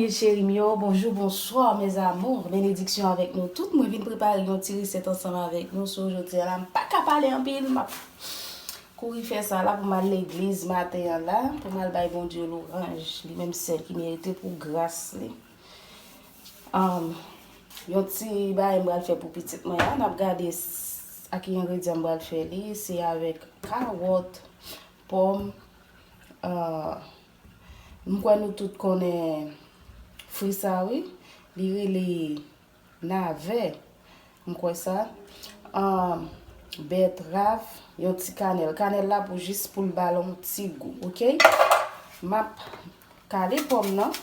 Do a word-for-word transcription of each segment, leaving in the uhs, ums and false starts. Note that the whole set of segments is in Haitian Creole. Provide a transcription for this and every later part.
Cheri m yo, bonjou, bonswa, mes amours. Benediksyon avèk nou tout. Mwen vin prepare yon ti resèt ansanm avèk nou. So, jodi a la, m pa ka pale anpil, m ap kouri fè sa la pou m al legliz maten an la, pou m al bay Bondye lwanj, li menm sèl ki merite pou gras li. Um, yon ti bagay m pral fè pou pitit mwen an, n ap gade s-, a ki engredyan m pral fè li, se avèk kawòt, pòm, uh, m kwè nou tout konnen fri sa wi, li rele navè, m kwè sa. Ahn, bètrav, yon ti kanèl. Kanèl la pou jis pou l ba l yon ti gou, oke? M ap kale pòm nan.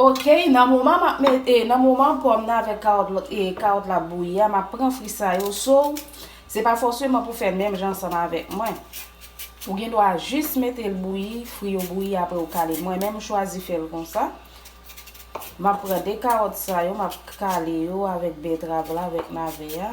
Ok, nan moman m ap met, e, nan moman pòm nan avèk kawòt lòt, e, kawòt la bouyi a, m ap pran fri sa yo. So, se pa fòseman pou fè menm jan ansanm avèk mwen. Ou gen dwa jis mete l bouyi, fri yo bouyi, apre ou kale. Mwen menm, m chwazi fè l konsa. M ap pran de kawòt sa yo, m ap kale yo avèk bètrav la, avèk navè a.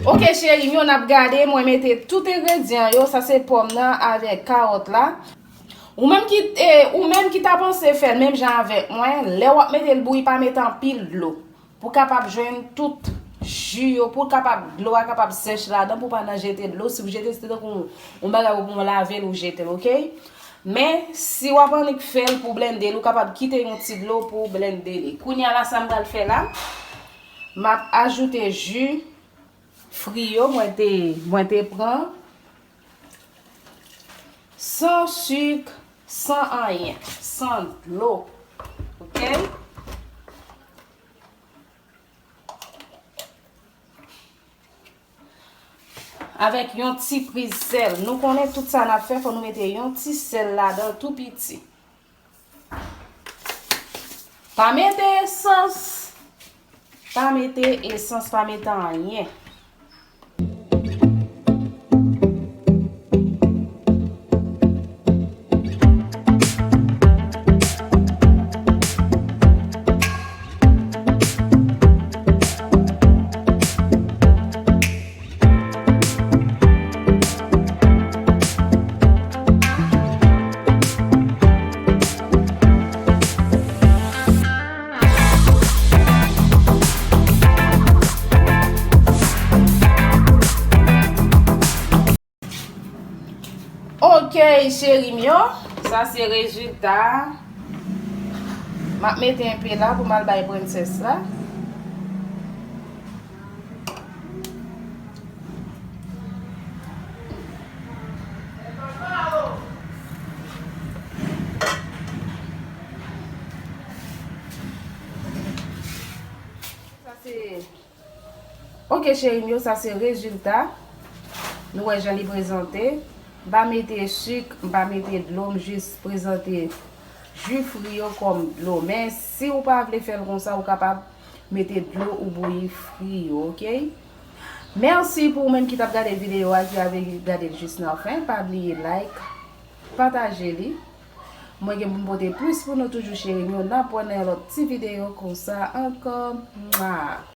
Ok, cheri m yo, n ap gade, mwen mete tout engredyan yo, sa se pòm nan avèk kawòt la. Ou menm ki, e, ou menm ki ta panse fè l menm jan avèk mwen, lè w ap mete l bouyi, pa mete anpil dlo. Pou kapab jwenn tout ji yo, pou kapab, dlo a kapab sèch ladan, pou pa nan jete dlo. Si w jete, se tankou yon bagay ou pou lave l, ou jete l, ok? Men, si w ap annik fè l pou blende l, ou kapab kite yon ti dlo pou w blende li. Kounye a la, sa m pral fè la, m ap ajoute ji fri yo, mwen te, mwen te pran, san sik, san anyen, san dlo, ok? Avèk yon ti priz sèl. Nou konnen tout sa n ap fè, fò nou mete yon ti sèl ladan l tou piti. Pa mete esans, pa mete esans, pa mete anyen. Ok, cheri m yo, sa se rezilta a. M ap mete enpe la pou m al bay prensès la. Se Ok, cheri m yo, sa se rezilta. Nou wè jan li prezante. M pa mete sik, m pa mete dlo, m jis prezante ji fri yo kòm dlo. Men si w pa vle fè l konsa, ou kapab mete dlo ou bouyi fri yo, ok? Mèsi pou ou menm ki t ap gade videyo a, ki avèk gade l jis nan fen. Pa bliye like, pataje li. Mwen gen pou m pote plis pou nou toujou, cheri m yo. N ap wè nan yon lòt ti videyo konsa ankò. Mwa!